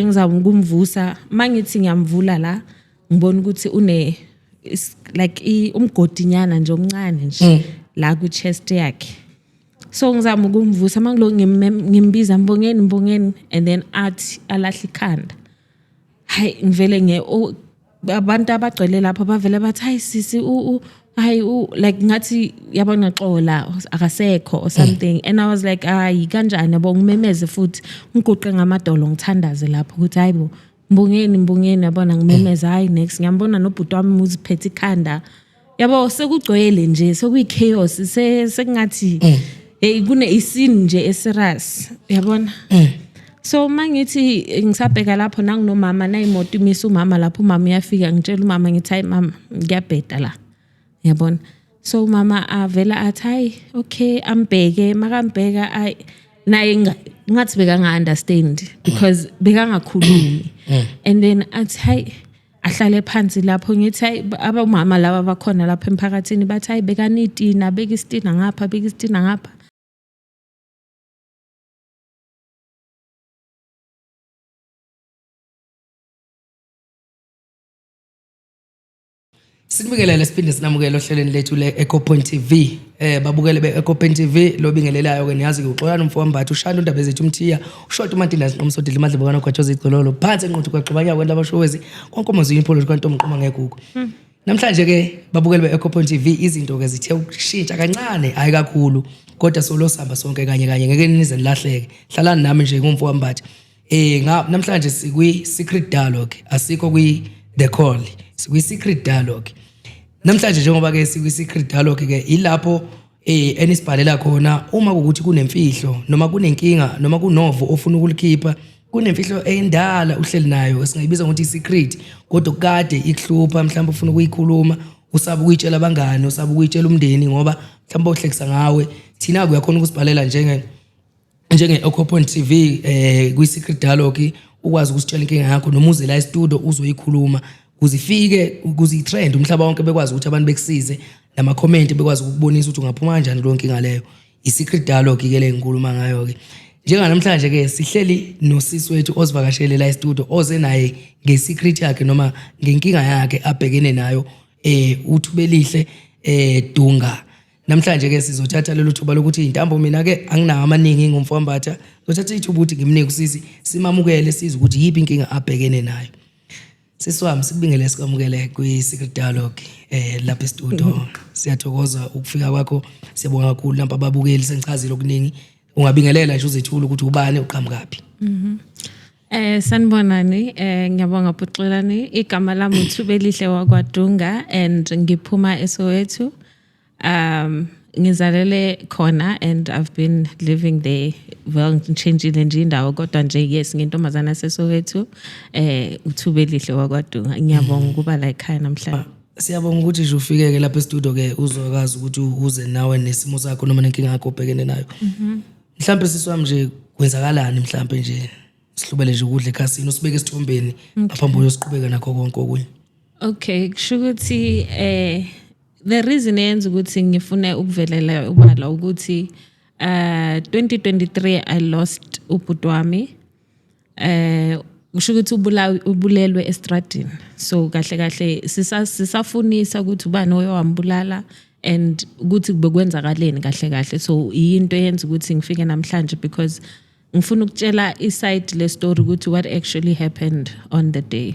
Ngizama ukumvusa, mangithi ngiyamvula la ngibona ukuthi une like umgodinyana nje omncane nje la ku chest yakhe. So ngizama ukumvusa, mangilokhu ngimbiza Mbongeni, Mbongeni, and then athi alahle ikhanda. Hayi, ngivele nge abantu abagcwele lapho bavele bathi hayi sisi hayi like ngathi yabona xola akasekho or something. And I was like hayi kanjani yabo, ngimemeze futhi ngiguqe ngamadolo ngithandaze lapho ukuthi hayibo Mbongeni, Mbongeni, yabona ngimemeze. Hayi, next ngiyambona nobhuti wami uziphethe ikhanda yabo, sekugcwele nje, sekuyi chaos, sekungathi hey kune iscene nje eserious yabona. So mangithi ngisabheka lapho nanginomama nayimoto imisa umama lapho, umama uyafika, ngitshela umama ngithi hayi mama ngiyabheda la yabona. So umama avela athi hayi okay, ambheke, makambheka ayi naye ngathi bekanga understand because bekangakhulumi. And then athi hayi ahlale phansi lapho, ngithi hayi abomama laba bakhona lapha emphakathini bathi hayi bekanitina, beka isitina ngapha, beka isitina ngapha. Sinibingelele siphinde sinamukele ohlelweni lethu le-Echo Point TV. Babukele be-Echo Point TV, lobingelelayo ke niyazi ke uXolani umfo wambatha ushanda undaba zethu umthiya ushota umantinda sinqomsodile imadlebe kanogwajoza igcololo phansi enquthu kwagxubanya kwento abashowezi kwankomo ziyipholo kwantomqoma ngegugu. Namhlanje ke babukele be-Echo Point TV, izinto ke zithe ukushintsha kancane, hayi kakhulu, kodwa solo sihamba sonke kanye kanye, ngeke nize nilahleke. Hlalani nami nje ngumfo wambatha. Namhlanje sikwi secret dialogue, asikho kwi the call, sikwi secret dialogue. Namhlanje njengoba ke sikwi secret dialogue ke ilapho enisibhalela khona uma kukuthi kunemfihlo noma kunenkinga noma kunovo ofuna ukulikhipha, kunemfihlo endala uhleli nayo esingayibiza ngokuthi secret, kodwa kade ikuhlupha, mhlawumbe ufuna ukuyikhuluma, usaba ukuyitshela abangani, usaba ukuyitshela umndeni ngoba mhlawumbe uhlekisa ngawe. Thina kuyakhona ukusibhalela njenge Echo Point TV kwi secret dialogue, ukwazi ukusitshela inkinga yakho noma uze la e-studio uzoyikhuluma ukuze ifike, ukuze i-trend umhlaba wonke bekwazi ukuthi abantu bekusize nama comment, bekwazi ukukubonisa ukuthi ungaphuma kanjani kuleyo nkinga leyo. I-secret dialogue ke le ngikhuluma ngayo ke. Njenganamhlanje ke sihleli nosisi wethu osivakashele la e-studio, oze naye nge-secret yakhe noma ngenkinga yakhe abhekene nayo, uThubelihle Dunga. Namhlanje ke sizothatha lelo thuba lokuthi intambo, mina ke anginawo amaningi ngumfowambatha, ngizothatha ithuba ukuthi ngimnike usisi, simamukele, size ukuthi yiphi inkinga abhekene nayo. Sisi wami, sikubingele sikwamukele kwi-secret dialogue lapha e-studio. Siyathokoza ukufika kwakho, siyabonga kakhulu. Nampa ababukeli sengichazile okuningi, ungabingelela nje uzethule ukuthi ubani, uqhamukaphi. Sanibonani, ngiyabonga Bhuxolani. Igama lami uThubelihle wakwaDunga and ngiphuma eSoweto. Ngizalele khona and I've been living there. Well, ngitshintshile nje indawo kodwa nje yes ngintombazana yaseSoweto. uThubelihle wakwaDunga. Ngiyabonga ukuba la ekhaya namhlanje. Siyabonga ukuthi nje ufike ke lapha e-studio ke uzokwazi ukuthi uze nawe nesimo sakho noma nenkinga yakho obhekene nayo. Mhlambe sisi wami nje kwenzakalani, mhlambe nje sihlubele nje ukudla ekhasini, usibeke esithombeni ngaphambi kokusiqhubeka nakho konke okunye. Okay, kusho ukuthi the reason eyenza ukuthi ngifune ukuvelela ubala ukuthi 2023 I lost ubhuti wami. Kusho ukuthi ubulelwe estradini. So kahle kahle sisafunisa ukuthi ubani oyowambulala and ukuthi bekwenzakaleni kahle kahle. So into eyenza ukuthi ngifike namhlanje because ngifuna ukutshela iside le story ukuthi what actually happened on the day.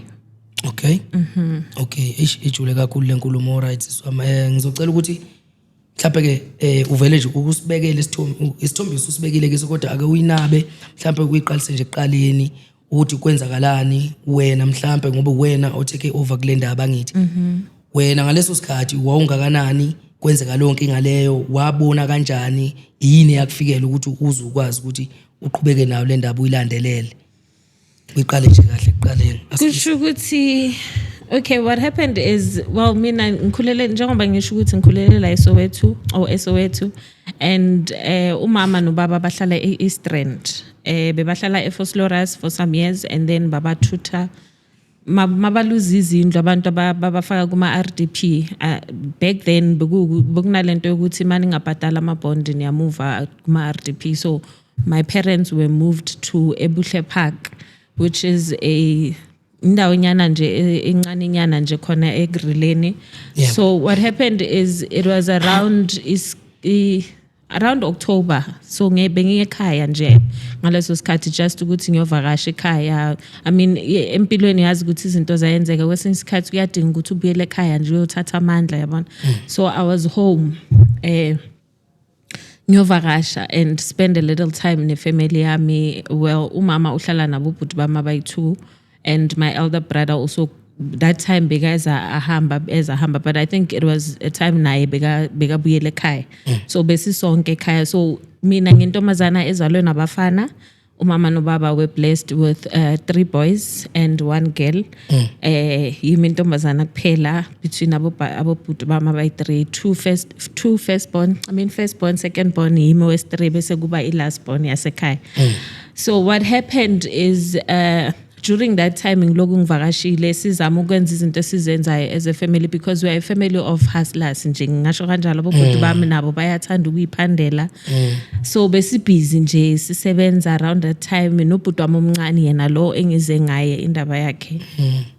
Okay. Okay, eish ijule kakhulu lenkulumo, right sisi wami. Ngizocela ukuthi mhlawumbe ke uvele nje ukusibekele isithombe usibekile ke, kodwa ake uyinabe mhlawumbe uyiqalise nje ekuqaleni ukuthi kwenzakalani wena, mhlawumbe ngoba wena o-take over kule ndaba ngithi. Wena ngaleso sikhathi wawungakanani, kwenzeka lonke ingaleyo, wabona kanjani, yini yakufikela ukuthi uze ukwazi ukuthi uqhubeke nayo le ndaba uyilandelele? Uyiqale nje kahle ekuqaleni. Kusho ukuthi okay, what happened is, well, mina ngikhulele, njengoba ngisho ukuthi ngikhulele la eSoweto or eSoweto, and umama nobaba bahlala e-East Rand. Bebahlala eVosloorus for some years and then babathutha mabaluza izindlu abantu babafaka kuma RDP. Back then bekunalento yokuthi mani ngabhadala ama bond niyamuva kuma RDP, so my parents were moved to Ebuhle Park. which is a indawonyana nje encane nyana nje khona eGrilleni. So what happened is it was around October, so bengiyekhaya nje ngaleso sikhathi, just ukuthi ngiyovakasha ekhaya. I mean, empilweni yazi ukuthi izinto zayenzeka, kwesinye isikhathi kuyadinga ukuthi ubuyele ekhaya nje uyothatha amandla, yabona. So I was home ngiyovakasha and spend a little time nefamily yami. Well, umama uhlala nabo ubhuti bami abayi-two, and my elder brother also that time bekeza ahamba, eza ahamba, but I think it was a time naye bekabuyela ekhaya, so besisonke ekhaya. So mina ngintombazana ezalwe nabafana. Umama nobaba were blessed with three boys and one girl. Yimi intombazana kuphela between abobhuti bami abayi-three, two first born, I mean first born, second born, yimi wesi-three, bese kuba i-last born yasekhaya. So what happened is, during that time ngiloku ngivakashile, sizama ukwenza izinto esizenzayo as a family, because we are a family of hustlers nje, ngingasho kanjalo. Abobhuti bami nabo bayathanda ukuyiphandela, so besibhizi nje sisebenza around that time. Nobhuti wami omncane, yena lo engize ngaye indaba yakhe,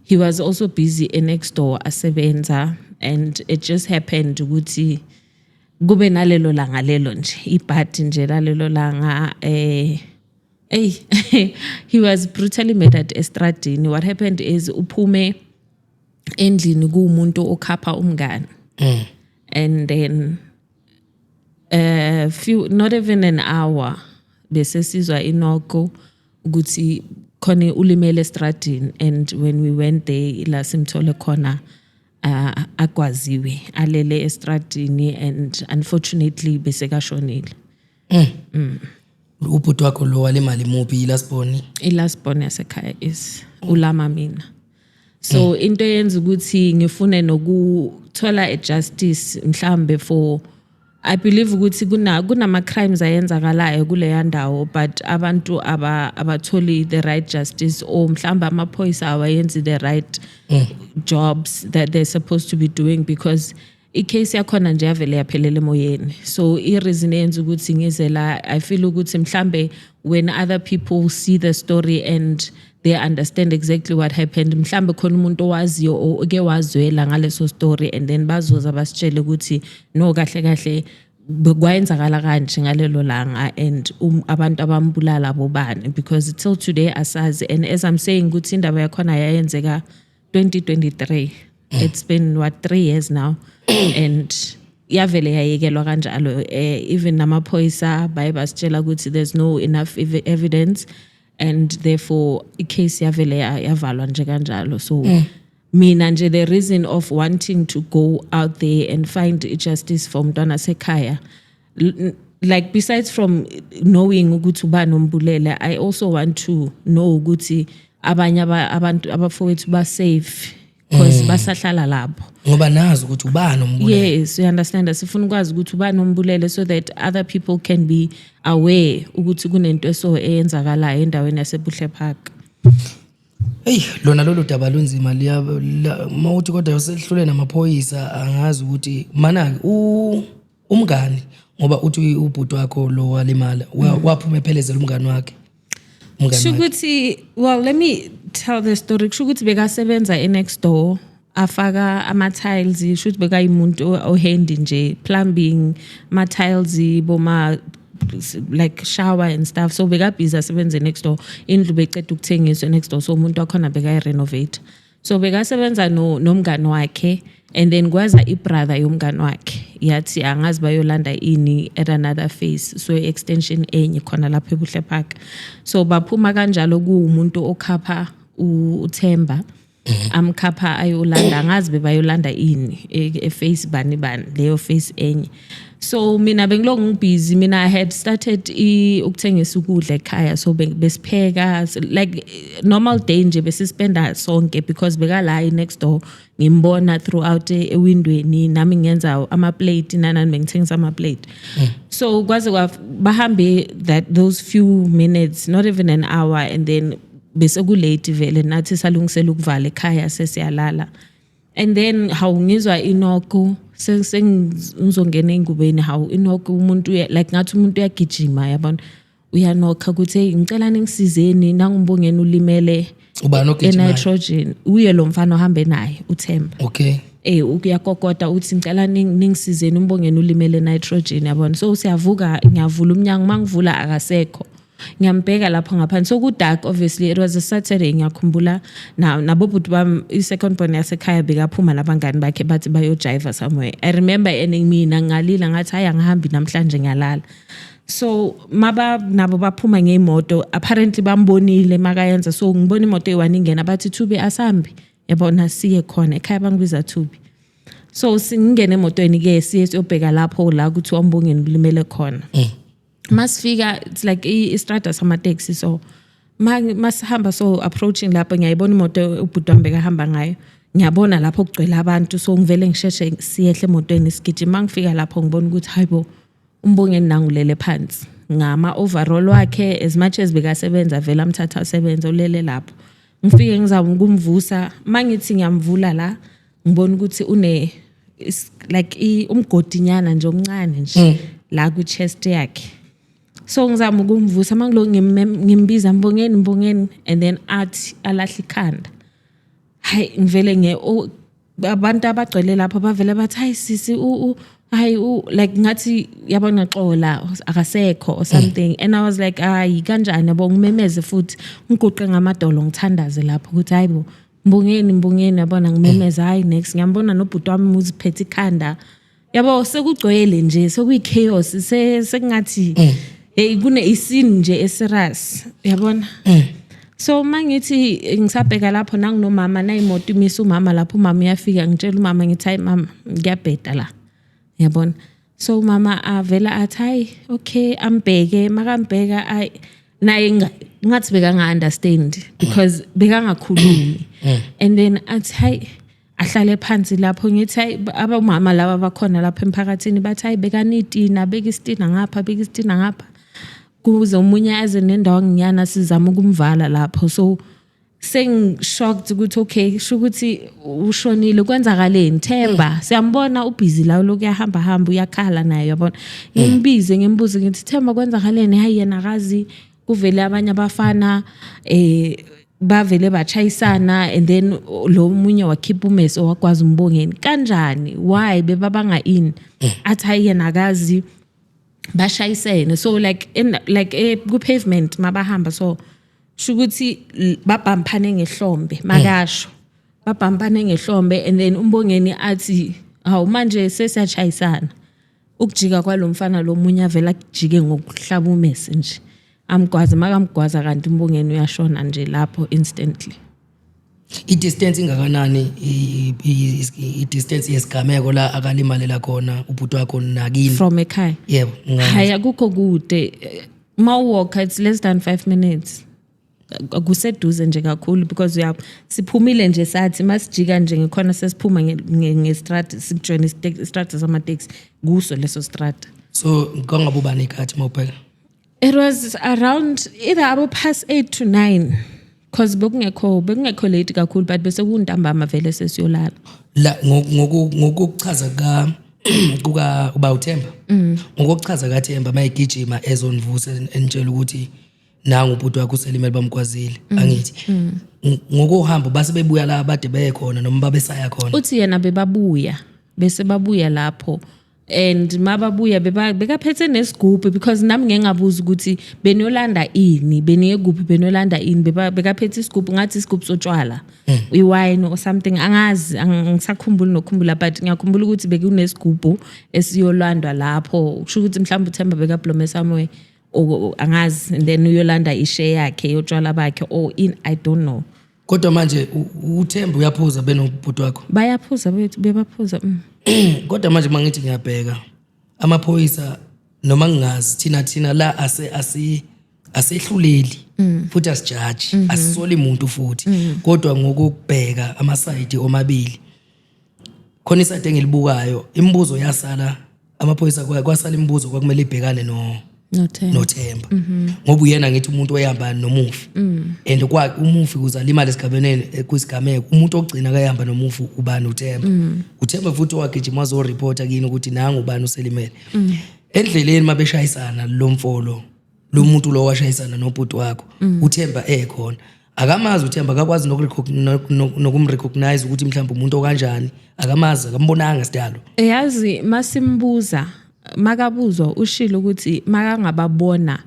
he was also busy next door asebenza, and it just happened ukuthi kube nalelo langa lelo nje, ibhadi nje lalelo langa. Hey, he was brutally murdered estradini. What happened is uphume endlini kuwumuntu okhapha umngane, and then few, not even an hour, bese sizwa inoko ukuthi khona ulimele estradini, and when we went there, la simthole khona agwaziwe, alele estradini, and unfortunately bese kashonile. Ubhuti wakho lo walimali muphi, i-last born? I-last born yasekhaya is ulama mina. So into eyenza ukuthi ngifune nokuthola a justice mhlambe for, I believe ukuthi kunama crimes ayenzakalayo kuleya ndawo, but abantu abatholi the right justice, or mhlambe amaphoyisa awayenzi the right jobs that they're supposed to be doing, because icase yakhona nje yavele yaphelela emoyeni. So i-reason eyenza ukuthi ngize la, I feel ukuthi mhlambe when other people see the story and they understand exactly what happened, mhlambe khona umuntu owaziyo or oke wazwela ngaleso story, and then bazoza basitshele ukuthi no, kahle kahle kwayenzakala kanje ngalelo langa, and abantu abambulala bobani, because till today asazi. And as I'm saying ukuthi indaba yakhona yayenzeka 2023, it's been what, 3 years now, and yavele yayekelwa kanjalo. Even namaphoyisa baye basitshela ukuthi there's no enough evidence and therefore icase yavele yavalwa nje kanjalo. So mina nje, the reason of wanting to go out there and find justice for umntwana sekhaya, like besides from knowing ukuthi ubani ombulele, I also want to know ukuthi abanye abantu, abafowethu ba-safe, because basahlala lapho. Ngoba nazi ukuthi ubani ombulele. Yes, you understand, sifuna ukwazi ukuthi ubani ombulele so that other people can be aware ukuthi kunento eso eyenzakalayo endaweni yaseBuhle Park. Hey, lona lolu daba lunzima liya mawuthi, kodwa selihlule namaphoyisa. Angazi ukuthi mana umngani, ngoba uthi ubhuti wakho lo walimala waphuma ephelezela umngani wakhe, umngani Kusho wakhe. ukuthi, well, let me tell the story. Kusho ukuthi bekasebenza e-next door afaka ama-tiles. Kusho ukuthi bekayimuntu ohandy nje, plumbing, ama-tiles, boma like shower and stuff. So bekabhizi asebenze next door, indlu beceda ukuthengiswa next door, so umuntu wakhona bekayi-renovate. So bekasebenza nomngani wakhe, and then kwaza ibrother yomngani wakhe, yathi angazi bayolanda ini at another phase, so extension enye khona lapha eBuhle Park. So baphuma kanjalo, kuwumuntu okhapha uThemba, amkhapha ayolanda, angazi bebayolanda ini ephase bani bani, leyo phase enye. So mina bengilokhu ngibhizi. Mina I had started ukuthengisa ukudla ekhaya, so besipheka like normal day nje, besispenda sonke because bekala next door, ngimbona throughout ewindweni, nami ngenza ama-plate nanani, bengithengisa ama-plate. So kwaze bahambe that those few minutes, not even an hour, and then bese kulate vele, nathi salungisela ukuvala ekhaya, sesiyalala, and then hawu, ngizwa inoko, sengizongena engubeni, hawu, inoko, umuntu like ngathi umuntu uyagijima, yabona. Uyanokha ukuthi, "Hey, ngicela ningisizeni, nanguMbongeni ulimele." Ubani ogijimayo? E-nitrogen, uye lo mfana ohambe naye, uThemba. Uyakokota uthi, "Ngicela ningisizeni, uMbongeni ulimele nitrogen," yabona. So siyavuka, ngiyavula umnyango, mangivula akasekho. Ngiyambheka lapho ngaphansi, so ku-dark obviously. It was a Saturday, ngiyakhumbula nabo bhuti bami, i-second born yasekhaya, bekaphuma nabangani bakhe, bathi bayojiva somewhere, I remember. And mina ngalila ngathi, "Hayi, angihambi namhlanje, ngiyalala." So maba nabo baphuma ngeyimoto, apparently bambonile makayenza. So ngibona imoto eyi-one ingena, bathi, "Thubi, asambi," yabona, siye khona ekhaya. Bangibiza Thubi. So singene emotweni-ke, siye siyobheka lapho la kuthiwa uMbongeni ulimele khona. Masifika, it's like istrada samateksi. So masihamba, so approaching lapho, ngiyayibona imoto ubhuti wami bekahamba ngayo. Ngiyabona lapho kugcwele abantu, so ngivele ngisheshe siyehle emotweni, sigijima. Ngifika lapho, ngibona ukuthi hayibo, uMbongeni nangulele phansi ngama overall wakhe, as much as bekasebenza vele, amthatha asebenza, ulele lapho. Ngifike ngizama ukumvusa. Mangithi ngiyamvula la, ngibona ukuthi une like umgodinyana nje omncane nje la ku chest yakhe. So ngizama ukumvusa, mangilo ngimbiza, "Mbongeni, Mbongeni," and then athi alahla ikhanda. Hayi, ngivele abantu abagcwele lapho bavele bathi, "Hayi sisi, u hayi u," like ngathi yabona, xola, akasekho or something. And I was like, "Hayi, kanjani?" Yabo, ngimemeze futhi, ngiguqe ngamadolo, ngithandaze lapho ukuthi, "Hayibo, Mbongeni, Mbongeni," yabona, ngimemeza. Hayi, next ngiyambona nobhuti wami uziphethe ikhanda, yabo, sekugcwele nje, sekuyi-chaos, sekungathi hey, kune iscene nje eserious, yabona. So mangithi ngisabheka lapho, nanginomama, nayimoto imisa umama lapho, umama uyafika. Ngitshela umama, ngithi, "Hayi mama, ngiyabheda la," yabona. So umama avela athi, "Hayi, okay," ambheke. Makambheka, ayi, naye ngathi bekanga-understand because bekangakhulumi. And then athi, hayi, ahlale phansi lapho. Ngithi, hayi, abomama laba bakhona lapha emphakathini bathi, "Hayi, bekanitina, beka isitina ngapha, beka isitina ngapha," kuze omunye aze nendawo nginyana, sizama ukumvala lapho. So sengi-shocked ukuthi okay, sho ukuthi ushonile, kwenzakaleni? Themba siyambona ubhizi la, lokhu uyahamba hamba, uyakhala naye, yabona. Ngimbize, ngimbuze, ngithi, "Themba, kwenzakaleni?" Hayi, yena akazi, kuvele abanye abafana, bavele bachayisana, and then lo munye wakhipha umese owagwaza uMbongeni. Kanjani? Why bebabanga ini? Athi, hayi, yena akazi, bashayisene. So like in like ku pavement mabahamba, so shukuthi babhampane ngehlombe, makasho babhampane ngehlombe. And then uMbongeni athi, "Hawu, manje sesiyachayisana." Ukujika kwalo mfana lo munye, avela kujike ngokuhlaba umese nje, amgwaza. Makamgwaza, kanti uMbongeni uyashona nje lapho instantly. I-distance ingakanani, i-distance yesigameko la akalimalela khona ubhuti wakho nakini? From ekhaya? Yebo. Hayi, akukho kude. Ma uwalka, it's less than 5 minutes, kuseduze nje kakhulu, because uya siphumile nje, sathi masijika nje ngikhona sesiphuma ngestrad, sijoyine istrad samateksi, kuso leso strad. So kwangabe ubani ikhathi mawubheka? It was around either abo past 8 to 9, cause bekungekho late kakhulu, but bese kuntambama vele, sesiyolala. La ngokuchaza kuka uba uThemba, ngokuchaza kaThemba mayigijima ezonivusa enitshela ukuthi nangu ubhuti wakho uselimele, bamkwazile, angithi ngokuhamba base bebuya la bade beye khona noma babesaya khona? Uthi yena bebabuya, bese babuya lapho, and mababuya bekaphethe nesigubhu, because nami ngeke ngabuza ukuthi beniyolanda ini, beniye kuphi, beniyolanda ini. Bekaphethe isigubhu, ngathi isigubhu sotshwala, iwine or something, angazi, angisakhumbuli nokukhumbula, but ngiyakhumbula ukuthi bekunesigubhu esiyolandwa lapho. Kusho ukuthi mhlawumbe uThemba bekablome somewhere or angazi, and then uyolanda ishare yakhe yotshwala bakhe or in, I don't know. Kodwa manje uThemba uyaphuza benobhuti wakho? Bayaphuza bethu, bebaphuza. Kodwa manje mangithi ngiyabheka amaphoyisa, noma ngingazi, thina la ase asi asehluleli futhi asijaji, asisoli umuntu futhi, kodwa ngokubheka amasayidi omabili, khona isayidi engilibukayo, imibuzo yasala amaphoyisa, kwasala imibuzo kwakumele ibhekane no noThemba. noThemba, ngoba uyena ngithi umuntu oyehamba nomufi, and kwa umufi kuze alimale esigabeneni, kwisigameko, umuntu ogcina kayihamba nomufi ubani? UThemba. UThemba futhi owagijima wazoreporta kini ukuthi nangu ubani uselimele endleleni mabeshayisana lo mfolo. Lo muntu lo washayisana nobhuti wakho uThemba ekhona, akamazi uThemba, akakwazi nokumrecognize ukuthi mhlawumbe umuntu okanjani, akamazi, akambonanga sidalo. Yazi, masimbuza, makabuzwa ushilo ukuthi makangababona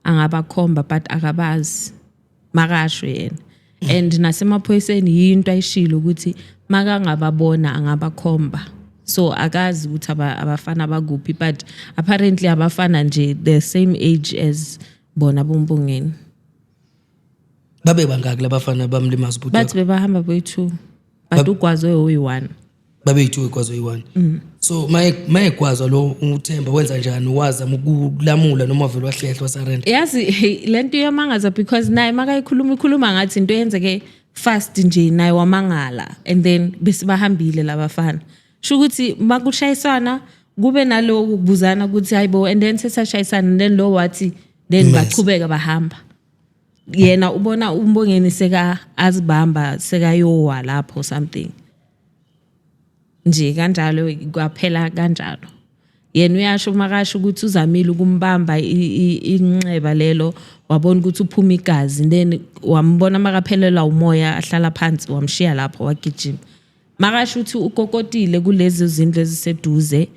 angabakhomba, but akabazi, makasho yena. And nasemaphoyiseni yinto ayishilo ukuthi makangababona angabakhomba. So akazi ukuthi abafana bakuphi, but apparently abafana nje the same age as bona boMbongeni. Babe bangaki labafana bamlimaza ubhuti Bathi wakho? Bebahamba boyi-two, but ugwazwe oyi-one. Babe yi-two, egwazwe yi-one. So mayegwazwa lo uThemba wenza njani? Wazama ukulamula noma vele wahlehla, wasurrender? Yazi lento iyamangaza because naye makayikhuluma ikhuluma ngathi into yenzeke fast nje, naye wamangala and then bese bahambile labafana. Sho ukuthi makushayisana kube naloku kubuzana ukuthi hayibo, and then sesashayisana and then lo wathi then bachubeka bahamba. Yena ubona uMbongeni seka azibamba, sekayowa lapho, something nje kanjalo, kwaphela kanjalo. Yena uyasho makasho ukuthi uzamile ukumbamba inxeba lelo, wabona ukuthi uphuma igazi, then wambona makaphelelwa umoya, ahlala phansi, wamshiya lapho, wagijima. Makasho ukuthi ukokotile kulezi zindlu eziseduze,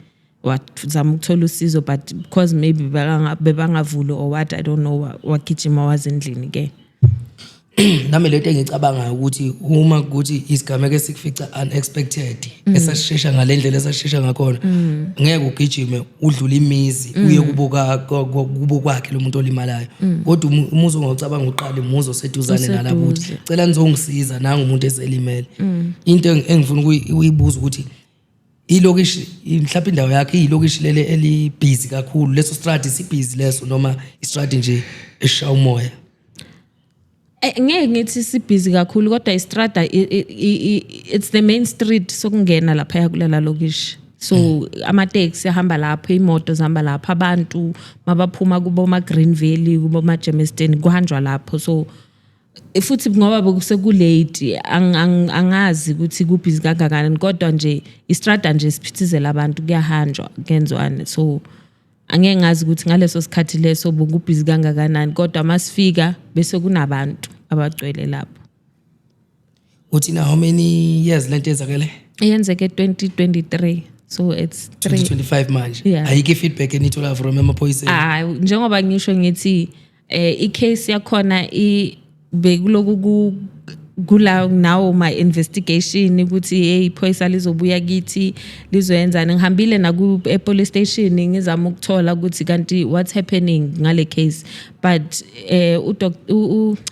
wazama ukuthola usizo, but because maybe bebangavuli or what, I don't know, wagijima wazendlini ke. Nami lento engicabangayo ukuthi uma kuthi isigameko esikufica unexpected, esashesha ngale ndlela esashesha ngakhona, ngeke ugijime udlule imizi uye kubo kubo kwakhe lo muntu olimalayo, kodwa umuzi ongawucabanga uqala umuzi oseduzane nalapho ukuthi Oseduze. cela nizongisiza, nanga umuntu eselimele. Into engifuna ukuyibuza ukuthi ilokishi, mhlawumbe indawo yakhe iyilokishi lele elibhizi kakhulu, leso stradi sibhizi leso, noma istradi nje eshaya umoya? Ngeke ngithi sibhizi kakhulu, kodwa istrada it's the main street sokungena lapha kulela lokishi, so amateksi ahamba lapho, imoto zihamba lapho, abantu mabaphuma kubo ma Green Valley, kubo ma Germiston, kuhanjwa lapho. So futhi ngoba bekusekulate, angazi ukuthi kubhizi kangakanani, kodwa nje istrada nje siphithizela abantu, kuyahanjwa, kenzwane. So angeke ngazi ukuthi ngaleso sikhathi leso bokubhizi kangakanani, kodwa masifika bese kunabantu abagcwele lapho. Uthi na how many years lento yenzakele? Yenzeke 2023, so it's 3. 2025 manje. Yeah. Ayikho i-feedback enithola from emaphoyiseni? Ah, njengoba ngisho ngithi i-case yakhona i bekuloku kula nawo ma investigation ukuthi hey, iphoyisa lizobuya kithi lizoyenzani. Ngihambile naku e police station ngizama ukuthola ukuthi kanti what's happening ngale case, but udoc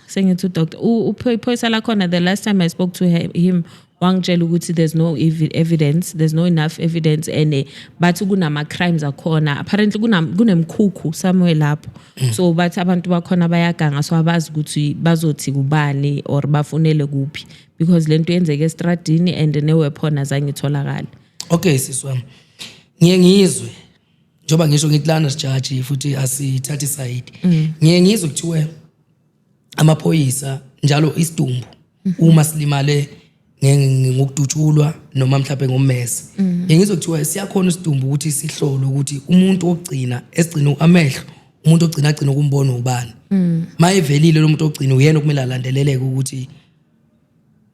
sengithi udoctor, iphoyisa lakhona, the last time I spoke to him wangitshela ukuthi there's no evidence, there's no enough evidence, and bathi kunama crimes akhona, apparently kunemkhukhu somewhere lapho, so bathi abantu bakhona bayaganga, so abazi ukuthi bazothi kubani or bafunele kuphi because lento yenzeke estradini and ne-weapon azange itholakale. Okay sisi wami, ngiye ngizwe, njengoba ngisho ngithi lana sijaji futhi asithathi side, ngiye ngizwe kuthiwe amaphoyisa njalo isidumbu uma silimale ngokudutshulwa noma mhlawumbe ngommese, ngiye ngizwe kuthiwa siyakhona isidumbu ukuthi sihlolwe ukuthi umuntu ogcina esigcina amehlo, umuntu ogcina agcina ukumbona ubani. Mayevelile lo muntu ogcina, uyena okumele alandeleleke ukuthi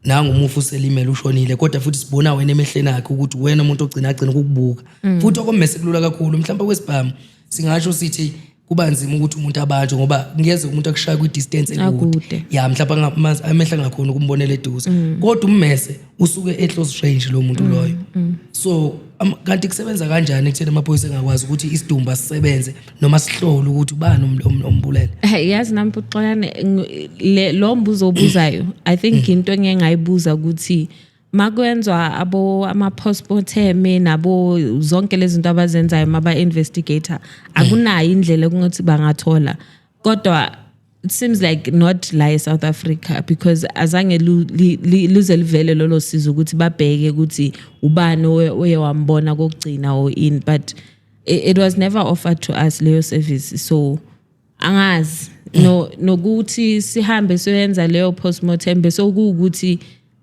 nangu umufi uselimele, ushonile, kodwa futhi sibona wena emehleni akhe ukuthi wena umuntu ogcina agcina ukukubuka. Futhi okommese kulula kakhulu, mhlawumbe kwesibhamu singasho sithi kuba nzima ukuthi umuntu abanjwe ngoba kungeze umuntu akushaya kwi-distance ekude. Akude. Ya, mhlawumbe amehlo angakhona ukumbonela eduze, kodwa ummese usuke e-close range lo muntu loyo. So kanti kusebenza kanjani ekutheni amaphoyisa engakwazi ukuthi isidumbu asisebenze noma sihlole ukuthi ubani ombulele? Hey, yazi nami Xolane, le lo mbuzo obuzayo, I think into engeke ngayibuza ukuthi makwenzwa abo ama postmortem nabo zonke lezi zinto abazenzayo maba investigator, akunayo indlela ekungathi bangathola, kodwa it seems like not la eSouth Africa because azange luze livele lolo sizo ukuthi babheke ukuthi ubani oye wambona kokugcina or in, but it was never offered to us leyo service. So angazi no nokuthi sihambe siyoyenza leyo postmortem bese kuwukuthi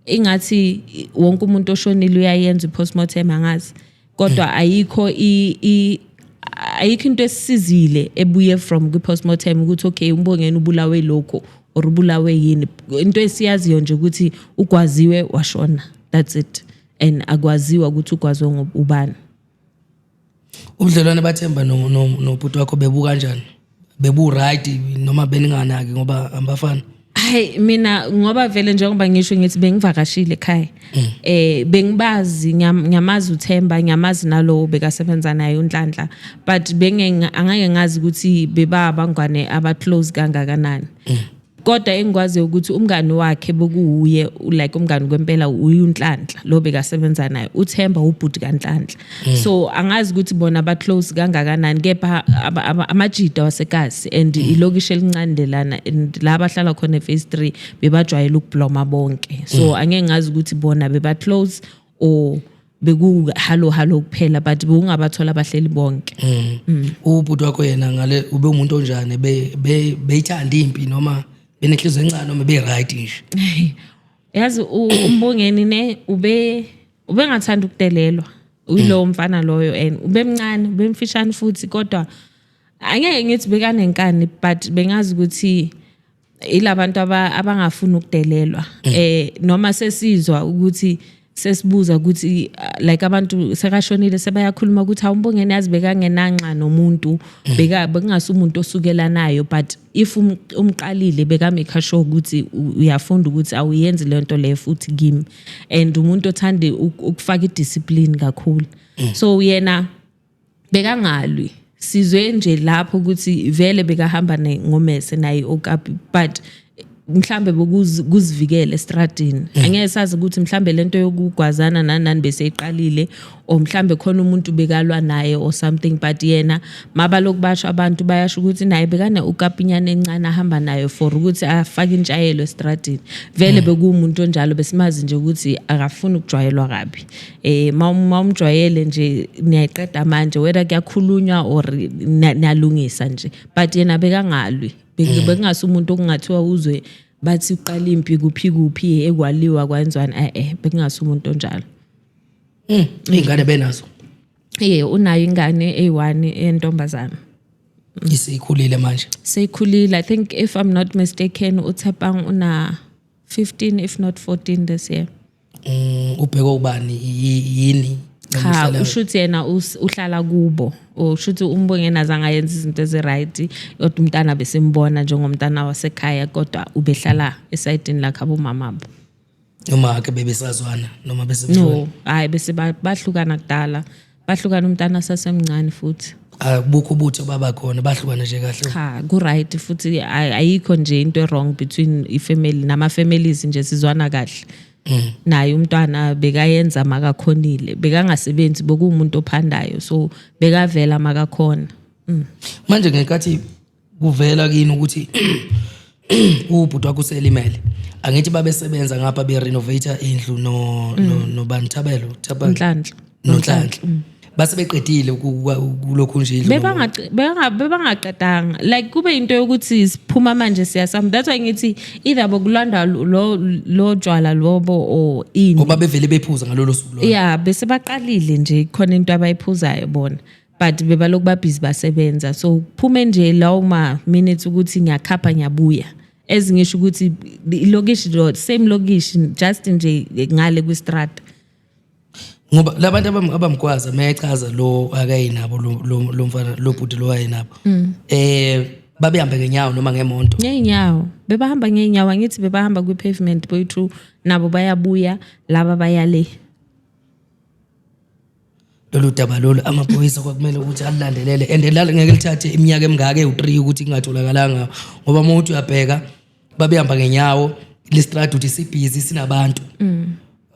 ingathi wonke umuntu oshonile uyayenza i-postmortem, angazi, kodwa ayikho i Ayikho into esisizile ebuye from kwi-postmortem ukuthi okay, uMbongeni ubulawe lokho or ubulawe yini. Into esiyaziyo nje ukuthi ugwaziwe washona, that's it, and akwaziwa ukuthi ugwazwe ubani. Ubudlelwane baThemba nobhuti wakho bebu kanjani? Bebu right noma beninganaki ngoba ambafana? Hayi, mina ngoba vele njengoba ngisho ngithi bengivakashile ekhaya, bengibazi, ngiyamazi uThemba, ngiyamazi nalowo bekasebenza naye uNhlanhla, but benge angeke ngazi ukuthi beba abangane aba close kangakanani. Kodwa engikwaziyo ukuthi umngani wakhe bekuwuye, like umngani kwempela uye uNhlanhla lo bekasebenza naye. UThemba ubhuti kaNhlanhla, so angazi ukuthi bona ba close kangakanani, kepha amajida wasekasi and ilokishi elincane lana and la abahlala khona e-phase 3 bebajwayele ukubloma bonke, so angeke ngazi ukuthi bona beba close or beku halo halo kuphela, but bewungabathola abahleli bonke. Ubhuti wakho yena ngale ube umuntu onjani? Be beyithanda impi noma benenhliziyo encane noma be right nje? Yazi uMbongeni ne ube ubengathanda ukudelelwa uyilowo mfana loyo, and ubemncane, ubemfishane futhi, kodwa angeke ngithi bekanenkani, but bengazi ukuthi ilabantu abangafuni ukudelelwa. Noma sesizwa ukuthi sesibuza ukuthi like abantu sekashonile sebayakhuluma ukuthi awuMbongeni yazi bekangenanxa nomuntu, beka bekungasi umuntu osukelanayo, but if umqalile beka-make sure ukuthi uyafunda ukuthi awuyenzi le nto leyo futhi kimi, and umuntu othande ukufaka i-discipline kakhulu. So yena bekangalwi, sizwe nje lapho ukuthi vele bekahamba ngomese naye okapi, but mhlambe kuzivikela estradini. Angeke sazi ukuthi mhlambe lento yokugwazana nani nani bese iqalile or mhlambe khona umuntu bekalwa naye or something, but yena mabaloku basho abantu bayasho ukuthi naye bekane ukapinyana encane ahamba nayo for ukuthi afake intshayelo estradini. Vele bekuwumuntu onjalo, besimazi nje ukuthi akafuni ukujwayelwa kabi. Mawumjwayele nje niyayiqeda manje, whether kuyakhulunywa or niyalungisa nje, but yena bekangalwi. Bekungasi umuntu okungathiwa uzwe bathi uqala impi kuphi kuphi ekwaliwa kwenziwani, bekungasi umuntu onjalo. Iy'ngane benazo? Ye, unayo ingane eyi-1 yentombazana. Isikhulile manje? Seyikhulile. I think, if I'm not mistaken, uThepang una 15 if not 14 this year. Ubheke ubani, yini? Cha. Noma uhlala- Ushuthi yena uhlala kubo, ushuthi uMbongeni azange ayenze izinto ezi-right, kodwa umntana besimbona njengomntana wasekhaya, kodwa ubehlala esayidini lakhe abomamabo. Noma ke bebesazwana noma bese No, hayi, bese bahlukana kudala, bahlukana umntana sasemncane futhi. Akubukho ubutho baba khona, bahlukana nje kahle? Cha, ku-right futhi, ayikho nje into wrong between ifamily nama-families nje, sizwana kahle. Naye umntwana bekayenza makakhonile, bekangasebenzi, bekuwumuntu ophandayo, so bekavela makakhona. Manje ngenkathi kuvela kini ukuthi ubhuti wakho uselimele, angithi babesebenza ngapha be-renovate indlu no nobani, Thabelo, Thabelo? Nhlanhla. Nonhlanhla, base beqedile kulokhu nje indlu? Bebangaqedanga, like kube into yokuthi siphuma manje siyasam. That's why ngithi either bokulanda lo tshwala lobo or ini. Ngoba bevele bephuza ngalolo suku lolo? Yeah, bese baqalile nje, khona into abayiphuzayo bona, but bebaloku babhizi basebenza, so kuphume nje lawo ma minutes ukuthi ngiyakhapha ngiyabuya, ezingisho ukuthi ilokishi lo same lokishi, just nje ngale kwistrata. Ngoba labantu abamgwaza mayechaza lo akayinabo lo mfana lo bhuti lo ayinabo, babehambe ngenyawo noma ngemonto? Ngeenyawo, bebahamba ngeenyawo. Angithi bebahamba kwi-pavement boyi-two, nabo bayabuya laba bayale. Lolu daba lolu amaphoyisa kwakumele ukuthi alilandelele, and lalo ngeke lithathe iminyaka emingaka ewu-3 ukuthi kungatholakalanga, ngoba uma uthi uyabheka babehamba ngenyawo, lestrada uthi sibhizi sinabantu.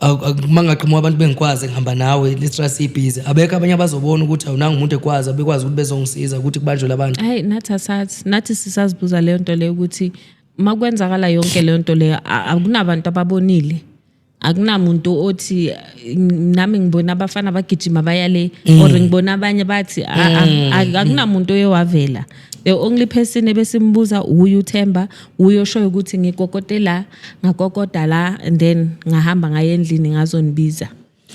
Uma ngaqhamuka abantu bengikwazi ngihamba nawe, lestrada sibhizi, abekho abanye abazobona ukuthi awunanga umuntu ekwazi, abekwazi ukuthi bezongisiza ukuthi kubanjwe labantu. Hayi, nathi asazi, nathi sisazibuza leyo nto leyo ukuthi uma kwenzakala yonke leyo nto leyo akunabantu ababonile, akunamuntu othi nami ngibona abafana bagijima baya le or ngibona abanye bathi akunamuntu oye wavela. The only person ebesimbuza uye uThemba, uye oshoyo ukuthi ngikokote la, ngakokoda la, and then ngahamba ngaye endlini ngazonibiza.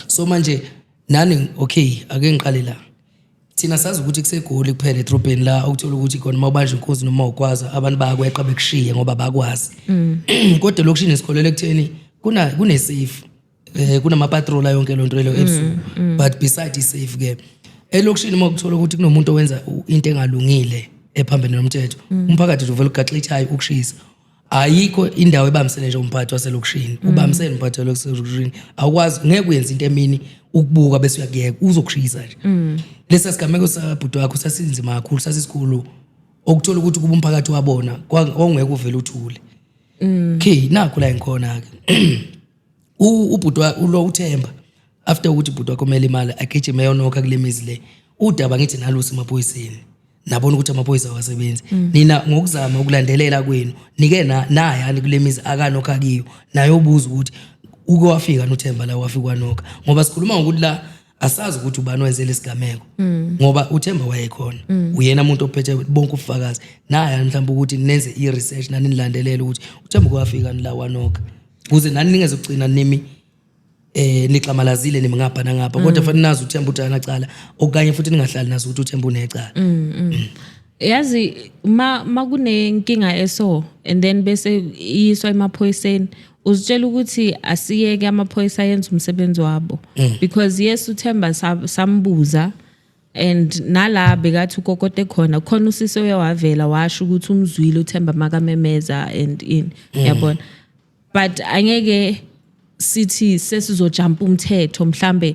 So manje nani, okay, ake ngiqale la. Thina sazi ukuthi kuseGoli kuphela, edrobheni la okuthola ukuthi khona uma ubanjwa inkunzi noma ukwazi, abantu bayakweqa bekushiye ngoba bakwazi. Kodwa elokishini sikholelwa ekutheni kuna kune-safe, kunama-patrol yonke loo nto leyo ebusuku. But beside i-safe ke elokishini, uma kuthola ukuthi kunomuntu owenza into engalungile ephambene nomthetho, umphakathi nje uvele ugaxe ithayi ukushisa. Ayikho indawo ebambisene nje umphathi waselokishini, ubambisene umphathi waselokishini. Awukwazi, ngeke uyenze into emini ukubuka bese uyakuyeka, uzokushisa nje. Lesa sigameko sabhuti wakho sasinzima kakhulu, sasisikhulu, okuthola ukuthi kuba umphakathi wabona kwawungeke uvele uthule. Okay, nakho la ngikhona-ke. Ubhuti ulo uThemba, after ukuthi ubhuti wakho kumele imali agijime eyonokha kule mizi le, udaba ngithi nalusi emaphoyiseni, nabona ukuthi amaphoyisa awasebenzi. Nina ngokuzama ukulandelela kwenu nike nayani kule mizi akanokha kiyo, nayobuza ukuthi uke wafika noThemba la, wafika wanokha? Ngoba sikhuluma ngokuthi la asazi ukuthi ubani wenze lesigameko, ngoba uThemba wayekhona, uyena umuntu ophethe bonke ubufakazi. Naya mhlawumbe ukuthi nenze i-research nani, nilandelele ukuthi uThemba uke wafika la wanokha, ukuze nani ningezokugcina nimi nixamalazile, nimi ngapha nangapha, kodwa fanele nazi uThemba ukuthi akanacala, okanye futhi ningahlali nazi ukuthi uThemba unecala. Yazi, ma makunenkinga eso and then bese iyiswa emaphoyiseni, uzitshela ukuthi asiyeke amaphoyisa ayenza umsebenzi wabo, because yes, uThemba sambuza and nala bekathi ukokote khona khona, usisi oye wavela washo ukuthi umzwile uThemba makamemeza and in yabona. But angeke sithi sesizojumpa umthetho mhlambe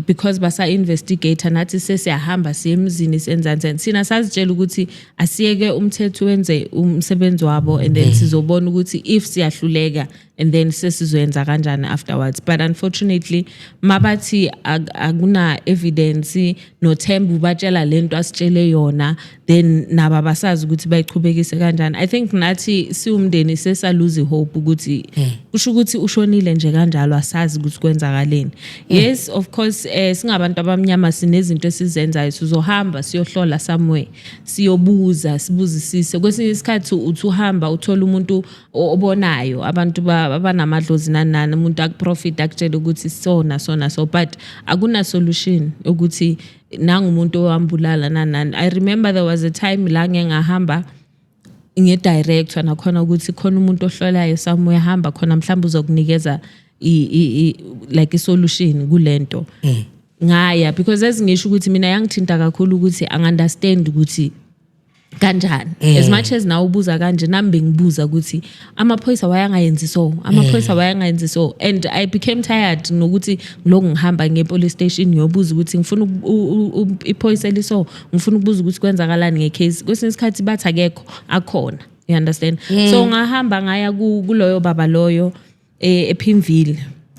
because basa investigate, nathi sesiyahamba siye emzini, senzani senzani. Thina sazitshela ukuthi asiyeke umthetho wenze umsebenzi wabo and then sizobona ukuthi if siyahluleka and then sesizoyenza kanjani afterwards. But unfortunately mabathi akuna evidence, noThemba ubatshela lento asitshele yona, then nabo abasazi ukuthi bayichubekise kanjani. I think nathi siwumndeni sesaluze hope ukuthi kusho ukuthi ushonile nje kanjalo, asazi ukuthi kwenzakaleni. Yes, of course, singabantu abamnyama, sinezinto esizenzayo, sizohamba siyohlola somewhere, siyobuza, sibuzisise. Kwesinye isikhathi uthi uhamba uthola umuntu obonayo, abantu abanamadlozi nani nani, umuntu akuprofit, akutshela ukuthi so na so na so, but akuna solution ukuthi nangumuntu owambulala nani nani. I remember there was a time la ngeke ngahamba nge-director nakhona ukuthi khona umuntu ohlolayo somewhere, hamba khona, mhlawumbe uzokunikeza like i-solution kulento. Ngaya because ezingisho ukuthi mina yangithinta kakhulu ukuthi angi-understand ukuthi kanjani, as much as nawe ubuza kanje, nami bengibuza ukuthi amaphoyisa wayangayenzi so, amaphoyisa wayangayenzi so, and I became tired nokuthi ngilokhu ngihamba nge-police station ngiyobuza ukuthi ngifuna iphoyisa eliso, ngifuna ukubuza ukuthi kwenzakalani ngecase. Kwesinye isikhathi bathi akekho, akhona, you understand? So ngahamba ngaya kuloyo baba loyo ePimville,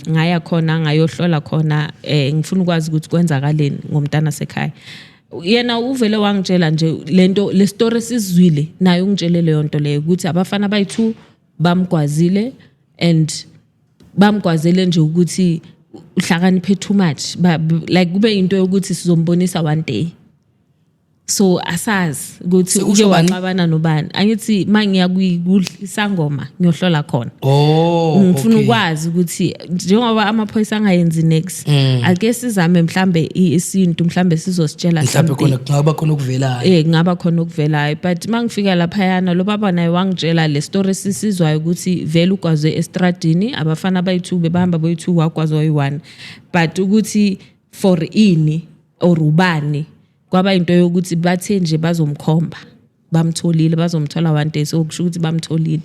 ngaya khona ngayohlola khona, ngifuna ukwazi ukuthi kwenzakaleni ngomntana sekhaya. Yena uvele wangitshela nje lento, le story esizwile naye, ungitshele leyo nto leyo ukuthi abafana bayi-two bamgwazile and bamgwazele nje ukuthi uhlakaniphe too much. Like kube into yokuthi sizombonisa one day. So asazi ukuthi uke Sekusho bani? Waxabana nobani. Angithi mangiya isangoma ngiyohlola khona, ngifuna ukwazi ukuthi njengoba amaphoyisa angayenzi next, ake sizame mhlambe isintu, mhlambe sizositshela Mhlawumbe something. Khona kungaba khona okuvelayo. Kungaba khona okuvelayo, but mangifika laphayana, lo baba naye wangitshela le story sisizwayo ukuthi vele ugwazwe estradini, abafana bayi-two bebahamba boyi-two, wagwazwa oyi-one, but ukuthi for ini or ubani, kwaba into yokuthi bathe nje bazomkhomba, bamtholile, bazomthola one day. So kusho ukuthi bamtholile,